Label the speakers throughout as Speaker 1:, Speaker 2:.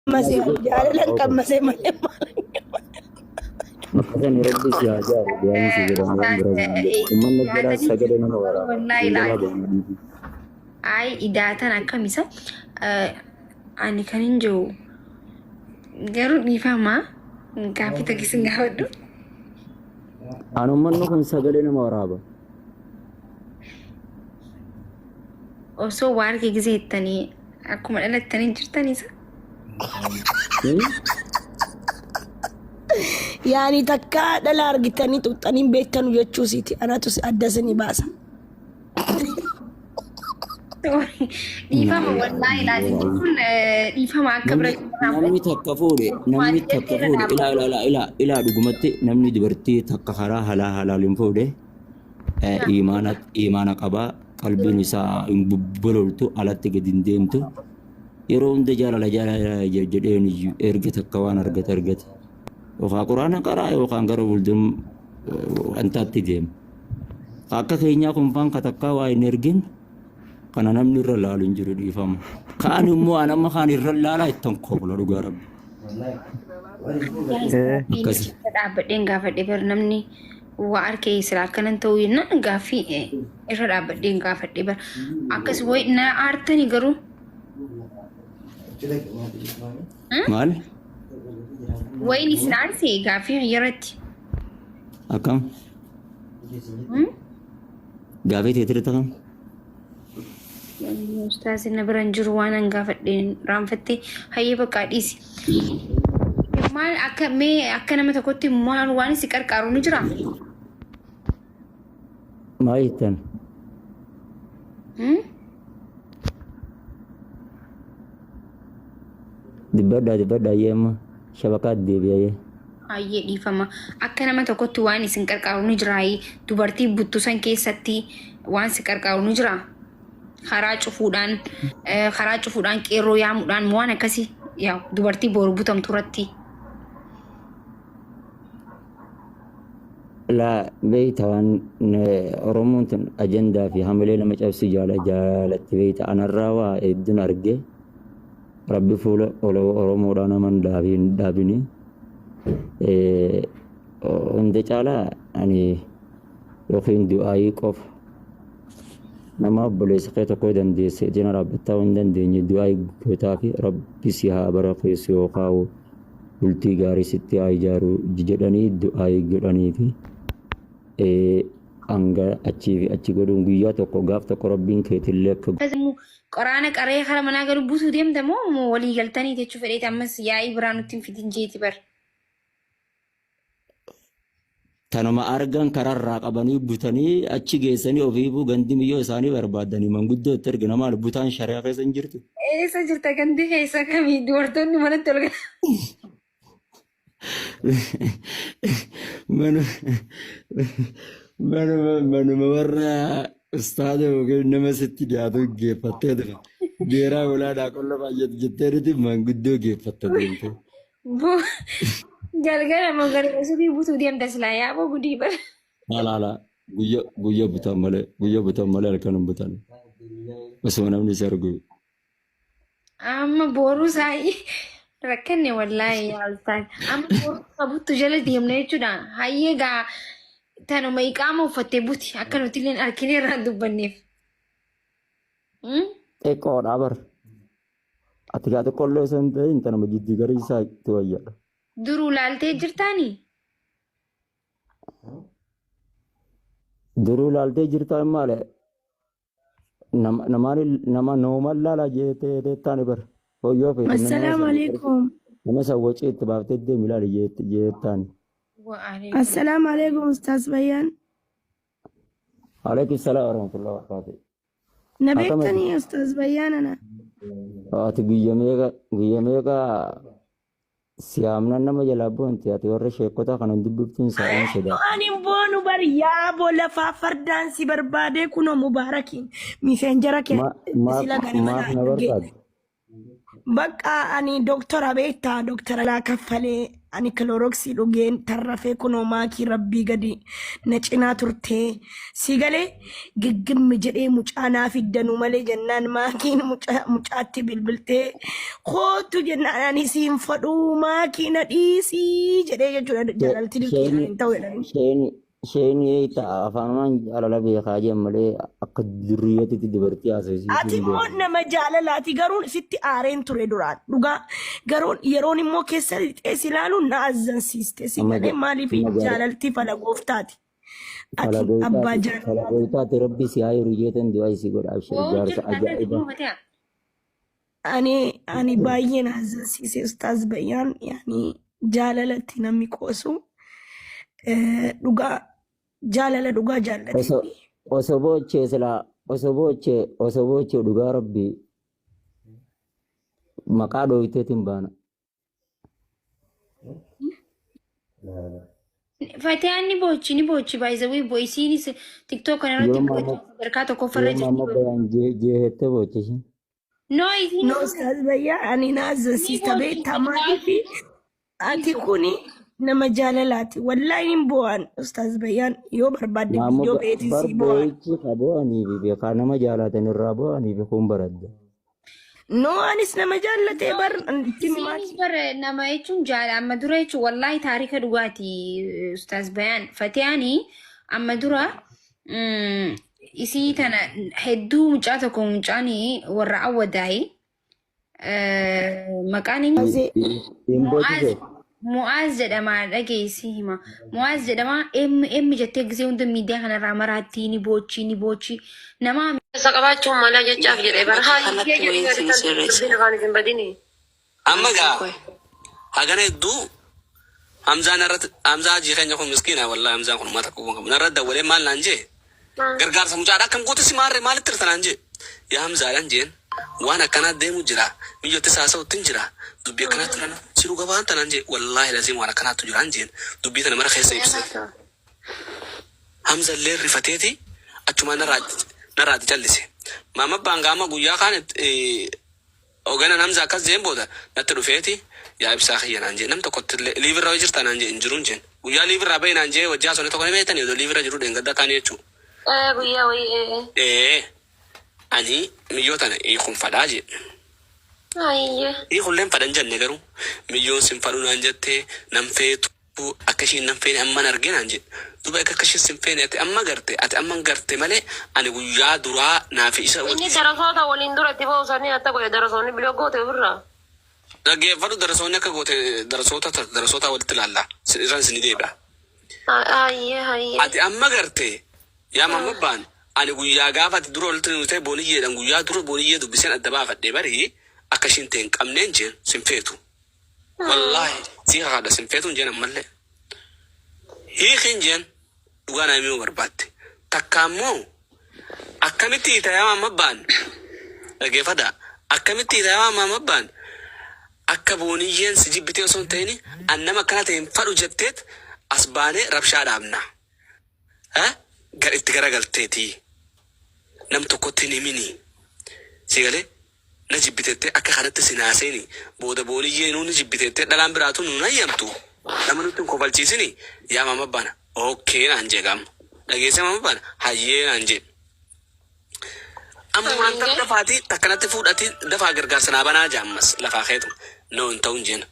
Speaker 1: Qammasee jaalalan qammasee malee maal.
Speaker 2: Bakka sani rabbi si haa jaaru du'aan si jedhamu waan biraa hin jedhu. Uummanni jalaa
Speaker 3: Yaadanii
Speaker 2: sagalee nama waraaba.
Speaker 3: wallaahi
Speaker 2: Isin jalaa
Speaker 3: laali.
Speaker 2: bahanii.
Speaker 3: Ay idaatan akkam isa ani kan hin jiru garuu dhiifama gaaffii takka isin gaafadhu.
Speaker 2: An uummanni kun sagalee nama waraaba.
Speaker 3: Osoo waa arge gisee jettanii akkuma dhalattanii jirtan isa.
Speaker 1: Yaani takka dhala argitanii xuxxanii hin beektanu jechuu siiti. Anatu si adda isinii baasa.
Speaker 3: Dhiifama wallaahi laazim jechuun dhiifama akka bira
Speaker 2: Namni takka fuudhe namni takka fuudhe ilaa ilaa ilaa ilaa ilaa dhugumatti namni dubartii takka karaa halaa halaaliin fuudhe imaana imaana qabaa qalbiin isaa hin bololtu alatti gadi hin deemtu yeroo hunda jaalala jaalala jedheen iyyuu erga takka waan argate argate yookaan quraana qaraa yookaan gara fuuldura wantaatti deema. Akka keenyaa kun faan ka takkaa waa hin ergin kana namni irra laalu hin jiru dhiifama. Kaan immoo an amma kaan irra laalaa ittan kofla dhugaa rabbi. Akkas.
Speaker 3: Dhaabbadheen gaafadhe bar namni waa harkee sila akkanan ta'uu jennaan gaaffii irra dhaabbadheen gaafadhe bar akkas wayi na aartani garuu.
Speaker 2: Maal?
Speaker 3: Wayin isin aarse gaaffii kiyyarratti.
Speaker 2: Akkam? Gaaffii teetirri kam?
Speaker 3: Ustaazi na bira hin jiru waan an gaafadheen raanfatte hayyee bakka dhiisi. Maal akka mee akka nama tokkotti maal waan si qarqaaru ni jira?
Speaker 2: Maal jettan?
Speaker 3: Hmm?
Speaker 2: Dubbadhaa dubbadhaa ayyee amma shabakaatti deebi'ee.
Speaker 3: Hayyee dhiifama. Akka nama tokkotti waan isin qarqaaru ni jira. Dubartii buttu san keessatti waan si qarqaaru ni jira. Karaa cufuudhaan karaa cufuudhaan qeerroo yaamuudhaan waan akkasii yaa dubartii boru butamtu irratti.
Speaker 2: Laa beeyta waan Oromoon tun ajandaa fi hamilee nama cabsu jaala jaalatti beeyta anarraa waa hedduun arge rabbi fuula Oromoodhaa nama hin dhaabin dhaabini hunda caalaa ani yookiin du'aayii qofa nama obboleessa kee tokko dandeesse cina dhaabbattaa hin dandeenye du'aayii gootaa fi rabbi si haa barakeessu yookaan bultii gaarii sitti haa ijaaru jedhanii du'aayii godhanii fi hanga achii fi achi godhuun guyyaa tokko gaaf tokko rabbiin keetillee akka
Speaker 3: Qoraana qaree kara manaa galu butuu deemta moo moo walii galtanii jechuu fedheeti ammas yaa'ii biraa nutti hin fidin jeeti bar.
Speaker 2: Tanuma argan kararraa qabanii butanii achi geessanii ofiifuu gandi miyyoo isaanii barbaadanii manguddoo itti ergina maal butaan shari'aa keessa hin jirtu.
Speaker 3: Eessa jirta gandi keessa kamii dubartoonni manatti ol galan.
Speaker 2: Manuma warra ustaada yookiin nama sitti dhiyaatu geeffattee dhufa. Geeraa olaanaa qolla baay'atu jettee nuti manguddoo geeffatta deemte.
Speaker 3: Galgala moo galgala subii butuu deemta silaa yaaboo gudii bara.
Speaker 2: Haala haala guyya guyya butan malee guyya butan malee halkan hin butan. Osuma namni si argu.
Speaker 3: Amma booruu saayii rakkanne wallaahi yaa ustaaz. Amma booruu qabuttu jala deemna jechuudha. Hayyee gaa tanuma iqaama uffattee buti akka nuti illee argine irraa dubbanneef. Hmm?
Speaker 2: Xiqqoodha bar. Ati gaa xiqqoollee osoo hin ta'in tanuma jiddu gara isaa itti wayyaadha.
Speaker 3: Duruu laaltee jirtaanii?
Speaker 2: Duruu laaltee jirtaa maale nama namaan nama nooman laala jettee taani bar. Hoyyoo feete nama
Speaker 1: Assalaamu
Speaker 2: san
Speaker 1: alaikum.
Speaker 2: nama san wacii itti baaftee deemi laali jettaan.
Speaker 3: Wa'alaikum.
Speaker 1: Assalaamu alaikum Ustaaz Bayyaan.
Speaker 2: Alaikum salaam warahmatullahi wabarakatuh.
Speaker 1: Na
Speaker 2: Akkam ati?
Speaker 1: beektanii Ustaaz Bayyaan ana.
Speaker 2: Ati guyya meeqa guyya meeqa siyaamnan nama jalaa boonti ati warra sheekota kana hin dubbiftuun saa'aan sodaata.
Speaker 1: Ani hin boonu bari yaaboo lafaa fardaan si barbaadee kunoo mubaarakiin miseenjara kee
Speaker 2: Maaf
Speaker 1: sila ganama
Speaker 2: maaf
Speaker 1: na
Speaker 2: na
Speaker 1: arge.
Speaker 2: barbaadde?
Speaker 1: Bakka ani doktora beektaa, doktora laa kaffalee, ani kilooroksii dhugeen tarrafee, kunoo maakii rabbii gadi na cinaa turtee si galee giggimmi jedhee mucaa naa fiddanuu malee jennaan, maakiin mucaatti bilbiltee kootu jennaan, ani siin fadhuu, maakii na dhiisii jedhee jechuudha. Jaalalti dirqiidhaan hin ta'u jedhanii.
Speaker 2: Isheen eeyita afaanumaan jaalala beekaa jeen malee akka durriyyatitti dubartii haasofsiisuu
Speaker 1: Ati
Speaker 2: hin
Speaker 1: immoo
Speaker 2: beeku.
Speaker 1: nama jaalalaati, garuu sitti aareen ture duraan dhugaa, garuu yeroon immoo keessa lixee si ilaalu na azzansiiste si
Speaker 2: Amma
Speaker 1: galee. Maaliif?
Speaker 2: amma
Speaker 1: Jaalalti fala gooftaati.
Speaker 2: Fala
Speaker 1: Ati abbaa
Speaker 2: gootaati fala
Speaker 1: jaalalaati.
Speaker 2: gootaati, rabbi si haa jiru jeetan du'aa isii godha, abshir
Speaker 3: Woo
Speaker 2: jaarsa
Speaker 3: jirta akka
Speaker 2: ajaa'iba.
Speaker 3: jiru mataa.
Speaker 1: Ani baay'ee na azzansiise Ustaaz Bayyaan, yaani jaalalatti namni qoosu, dhugaa jaalala dhugaa
Speaker 2: Osoo
Speaker 1: jaallateeti.
Speaker 2: Osoo boochee silaa osoo boochee dhugaa rabbi maqaa dhooyteetiin baana.
Speaker 3: Fatiyaan ni boochi, ni boochi, by the way, isiinis TikTok kana irratti
Speaker 2: Yoo
Speaker 3: boocha
Speaker 2: maama
Speaker 3: sadarkaa tokkoffarra
Speaker 2: yoo
Speaker 3: jirti.
Speaker 2: maama bayaan jeehettee boochisi.
Speaker 3: No, isiin
Speaker 1: No, Ustaaz Bayyaan, ani na
Speaker 3: ni
Speaker 1: azzansiista
Speaker 3: boochi.
Speaker 1: beektaa, maaliif? Ati kuni nama jaalalaati. Wallaahi hin bo'an Ustaaz Bayyaan, yoo barbaadde
Speaker 2: Maama
Speaker 1: viidiyoo beetii
Speaker 2: bar
Speaker 1: sii bo'an.
Speaker 2: boo'ichi ka bo'anii fi beekaa nama jaalatan irraa bo'anii fi kun baradda.
Speaker 1: No, anis nama jaallatee bar itti
Speaker 3: Isiinis
Speaker 1: himaati.
Speaker 3: bar nama jechuun jaala amma dura jechuun, wallaahi taarika dhugaati Ustaaz Bayaan. Fatiyaani amma dura isii tana hedduu mucaa tokko, mucaan warra awwadaayi, maqaan eenyu?
Speaker 1: Azee.
Speaker 2: Hin
Speaker 3: Mu'aaz.
Speaker 2: boochise.
Speaker 3: Mu'aaz jedhama, dhageessi hima. Mu'aaz jedhama, M M jettee gisee hunda miidiyaa kanarraa maraatti ni boochi, ni boochi. Nama
Speaker 4: Isa qabaachuun mala jechaaf jedhee bara
Speaker 5: Bakka
Speaker 4: haayyi
Speaker 5: kanatti
Speaker 4: jedhee
Speaker 5: wayiin
Speaker 4: gadi
Speaker 5: sin
Speaker 4: kan
Speaker 5: sirreessa.
Speaker 4: dubbiin afaan isin badini.
Speaker 6: Amma gaa
Speaker 5: Qoy.
Speaker 6: hagana hedduu Hamzaan irratti, Hamzaa hajii keenya kun miskiina, wallahi Hamzaan kun uummata qabu qabu narra dawwalee maal naan jee, gargaarsa mucaadha akkam goote, si maarree maalitti hirta naan jee. Yaa Hamzaadhaan jeen, waan akkanaa deemu jira, miyyootti saasa'utti hin jira, dubbii akkanaatti jirana si dhuga waan tanaan jee, wallaahi laziim waan akkanaattu jiraan jeen, dubbii tana mara keessa ibse. Hamza illee rifateeti achumaan narraati callise. Maama abbaan gaama guyyaa kaan hoogganaan Hamza akkas jeen booda natti dhufeeti, yaa ibsaa kiyya naan jee, nam tokkotti illee live irra jirta naan jee, hin jiruun jeen. Guyyaa live irraa bahe naan jee, wajjaa sonne tokko ni beektanii odoo live irra jiru dheengaddaa taanii jechuudha.
Speaker 4: Guyyaa wayii.
Speaker 6: Ee, ani miyyoo tana hiikuun fadhaa jee.
Speaker 4: Hayyee.
Speaker 6: Hiikulleen fadhan jenne, garuu miyyoon sin fadhu naan jettee, nan feetu, akka ishiin nan feene amman arge naan jedhe. Duuba akka ishiin sin feene ati amma garte, ati amma garte malee ani guyyaa duraa naafi isa
Speaker 4: Inni darasoota waliin dura itti ba'u sanii atta godhe, darasoonni biloo goote ofirraa.
Speaker 6: Dhaggeeffadhu, darasoonni akka goote darasoota walitti ilaalla. Irraan isin deebi'a.
Speaker 4: Hayyee, hayyee.
Speaker 6: Ati amma garte yaa mamma baan, ani guyyaa gaafa ati dura walitti nu ta'e booniyyeedhaan guyyaa dura booniyyee dubbiseen adda baafadhee barii akka ishiin ta'e hin qabneen jeen, sin feetu. Wallaahi sii kakadha, sin feetu hin jeen ammallee. Hiikin jeen, dhugaa naa himuu barbaadde. Takka ammoo akkamitti hiita yaa mamma baan, dhaggeeffadha, akkamitti hiita yaa mamma baan, akka booniyyeen si jibbitee osoo hin ta'in an nama akkana ta'e hin fadhu jetteet as baanee rabshaa dhaabna. Ha? Gar itti garagalteeti. Nam tokkotti hin himini. Si galee na jibbitettee akka kanatti si naaseeni booda booniyyee nuu ni jibbitettee dhalaan biraatu nuun hayyamtu. Nama nutti hin kofalchiisini yaa mama bana. Okay naan jee gaama. Dhageessee mama bana hayyee naan jee. Amma waan takka dafaatii takkanatti fuudhati dafaa gargaarsa naa banaa jaammas lafaa keetu no hin ta'u hin jeen.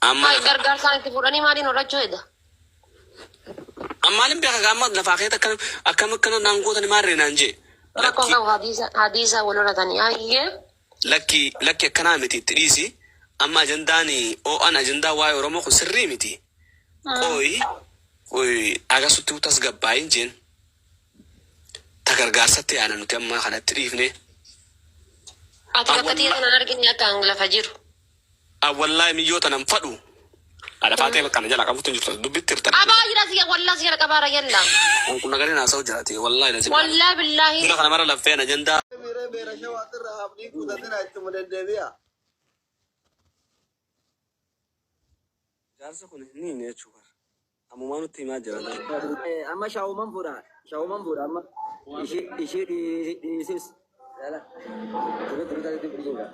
Speaker 6: Amma
Speaker 4: Hayi
Speaker 6: lafa
Speaker 4: gargaarsaan itti fuudhanii maaliin horachuu hedha?
Speaker 6: Ammaalin beeka gaama lafaa keeta akkam akkam akkana naan gootani maarree naan jee.
Speaker 4: Rakkoon
Speaker 6: Lakki
Speaker 4: qabu, hadiisa hadiisa wal horatanii. Hayyee.
Speaker 6: Lakki, lakki, akkanaa miti, itti dhiisi. Amma ajandaan oo'an ajandaa waa'ee Oromoo kun sirrii miti. Qooyi qoyi agasutti tasgabbaayin jeen. Ta gargaarsatti yaana nuti amma kanatti dhiifne.
Speaker 4: Ati bakka xiyya kanaan argine akka an lafa jiru.
Speaker 6: Awwallaahi miyyoo tanan fadhu. Haadha faatee bakka na jalaa qabutti hin jirtu. Dubbitti hirtan.
Speaker 4: Qabaa jira siya wallaa siya qabaara yalla.
Speaker 6: Kun nagalee naasa'u jiraati. Wallaahi na
Speaker 4: Wallaa billaahi.
Speaker 6: Dura kana mara laffeen ajandaa.
Speaker 7: Beera beera shawaatirraa hafnii kutatina ittuma deddeebi'a.
Speaker 6: Jaarsa kun hin hiine jechuudha. Ammumaa nutti himaa jira.
Speaker 2: Amma shaawuman fuudha. Shaawuman fuudha amma. Ishii dhiisis.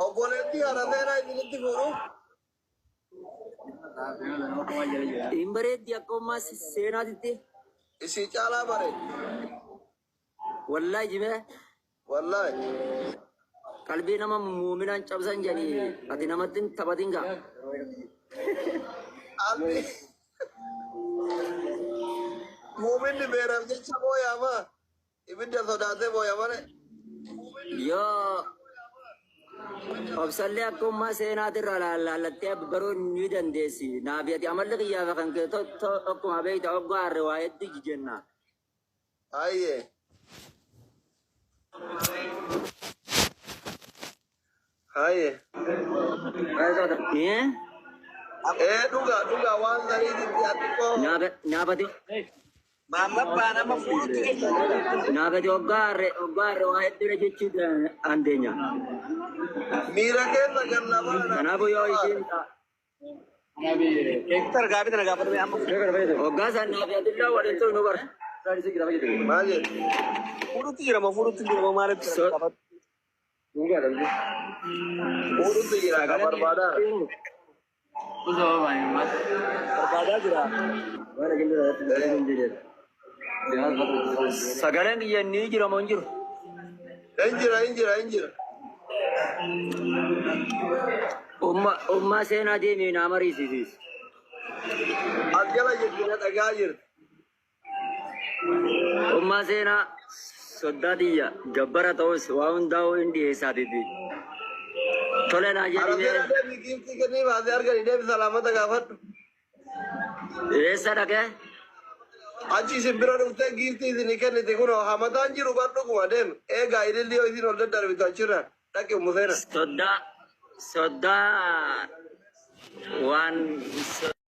Speaker 7: Obboleettii haadha seenaa isinitti fuudhu.
Speaker 2: Hin bareeddi akka ummaa seenaatitti.
Speaker 7: Isii caalaa bareeddi.
Speaker 2: Wallaahi jibee
Speaker 7: Wallaahi.
Speaker 2: qalbii nama muuminaan cabsan jedhanii ati namatti hin taphatin gaa.
Speaker 7: Qalbii. Muuminni beeraaf jecha booyama. Ibidda sodaatee booya malee.
Speaker 2: Yoo obsallee akka ummaa seenaatirraa laallattee baruu ni dandeessi. Naaf ati amalli kiyyaafa kan kee akkuma beekta oggaa harre waa hedduu jenna.
Speaker 7: Ayyee. Ayyee.
Speaker 2: Eh?
Speaker 7: Ee dhugaa dhugaa waan saniititti ati koo.
Speaker 2: Naafati
Speaker 5: Maamma abbaan amma fuudhutti jechuudha.
Speaker 2: naafati oggaa harre waa hedduu jechuu dandeenya.
Speaker 7: Miira keessa galla bara.
Speaker 2: Kanaafuu yoo isiin
Speaker 5: Keektar gaafii tana gaafatame amma
Speaker 2: oggaa san naaf adillaa waliin turu nu bara.
Speaker 7: Maal jedhu?
Speaker 5: fuudhutti jira moo fuudhutti jira moo maalitti jira gaafatu.
Speaker 7: Fuudhutti jira ka barbaadaa.
Speaker 5: Barbaadaa jira.
Speaker 2: Sagaleen kiyya ni jira moo hin jiru?
Speaker 7: Hin jira hin jira hin jira.
Speaker 2: Ummaa seenaa deemee naa mariisisis.
Speaker 7: As jala jirti na dhagaa jirti.
Speaker 2: Ummaa seenaa soddaa tiyya gabbara ta'us waa hundaa'uu hin dhiyeessaatiiti. Tole naa
Speaker 7: Haadha
Speaker 2: jedhimee
Speaker 7: seenaa deemii giiftii kennii baasee arganii deebi salaamata gaafadhu.
Speaker 2: eessa dhaqee?
Speaker 7: Achi isin bira dhuftee giiftii isinii kenniti kunoo hamataan jiru bar dhuguma deem. Eegaa ililli yoo isin ol daddarbitu achirraan dhaqi ummu seenaa.
Speaker 2: Soddaa soddaa waan.